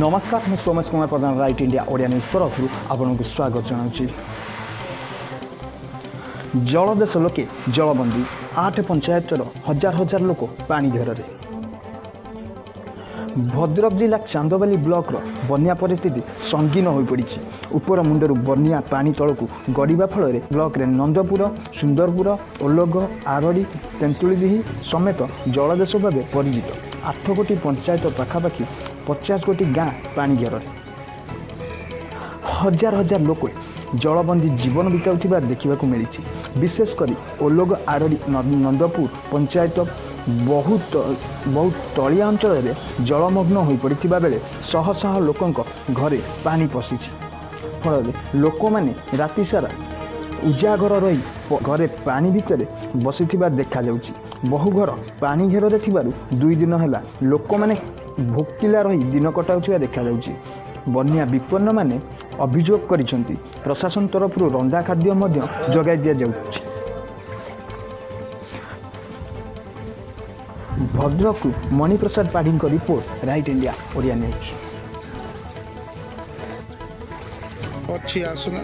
ନମସ୍କାର, ମୁଁ Somesh Kumar Pradhan, right India Odia news ତରଫରୁ ଆପଣଙ୍କୁ ସ୍ୱାଗତ ଜଣାଉଛି। ଜଳଦେଶ ଲୋକେ ଜଳବନ୍ଦୀ, 8 ପଞ୍ଚାୟତର ହଜାର ହଜାର ଲୋକ ପାଣି ଘେରରେ। ଭଦ୍ରକ ଜିଲ୍ଲା ଚାନ୍ଦବାଲି ବ୍ଲକର ବନ୍ୟା ପରିସ୍ଥିତି ସଙ୍ଗୀନ ହୋଇପଡ଼ିଛି। ଉପର ମୁଣ୍ଡରୁ ବନ୍ୟା ପାଣି ତଳକୁ ଗଡ଼ିବା ଫଳରେ ବ୍ଲକରେ ନନ୍ଦପୁର, ସୁନ୍ଦରପୁର, ଓଲଗ, ଆରଡ଼ି, ତେନ୍ତୁଳିଦିହି ସମେତ ଜଳଦେଶ ଭାବେ ପରିଚିତ 8 ଗୋଟି ପଞ୍ଚାୟତ ପାଖାପାଖି 50 ଗୋଟି ଗାଁ ପାଣି ଘେରରେ। ହଜାର ହଜାର ଲୋକ ଜଳବନ୍ଦୀ ଜୀବନ ବିତାଉଥିବା ଦେଖିବାକୁ ମିଳିଛି। ବିଶେଷ କରି ଓଲଗ, ଆରଡ଼ି, ନନ୍ଦପୁର ପଞ୍ଚାୟତ ବହୁତ ବହୁତ ତଳିଆ ଅଞ୍ଚଳରେ ଜଳମଗ୍ନ ହୋଇପଡ଼ିଥିବା ବେଳେ ଶହ ଶହ ଲୋକଙ୍କ ଘରେ ପାଣି ପଶିଛି। ଫଳରେ ଲୋକମାନେ ରାତିସାରା ଉଜାଗର ରହି ଘରେ ପାଣି ଭିତରେ ବସିଥିବା ଦେଖାଯାଉଛି। ବହୁ ଘର ପାଣି ଘେରରେ ଥିବାରୁ 2 ଦିନ ହେଲା ଲୋକମାନେ ଭୋକିଲା ରହି ଦିନ କଟାଉଥିବା ଦେଖାଯାଉଛି। ବନ୍ୟା ବିପନ୍ନମାନେ ଅଭିଯୋଗ କରିଛନ୍ତି, ପ୍ରଶାସନ ତରଫରୁ ରନ୍ଧା ଖାଦ୍ୟ ମଧ୍ୟ ଯୋଗାଇ ଦିଆଯାଉଛି। ଭଦ୍ରକରୁ ମଣିପ୍ରସାଦ ପାଢ଼ୀଙ୍କ report, right India Odia news. ଅଛି, ଆସୁନା।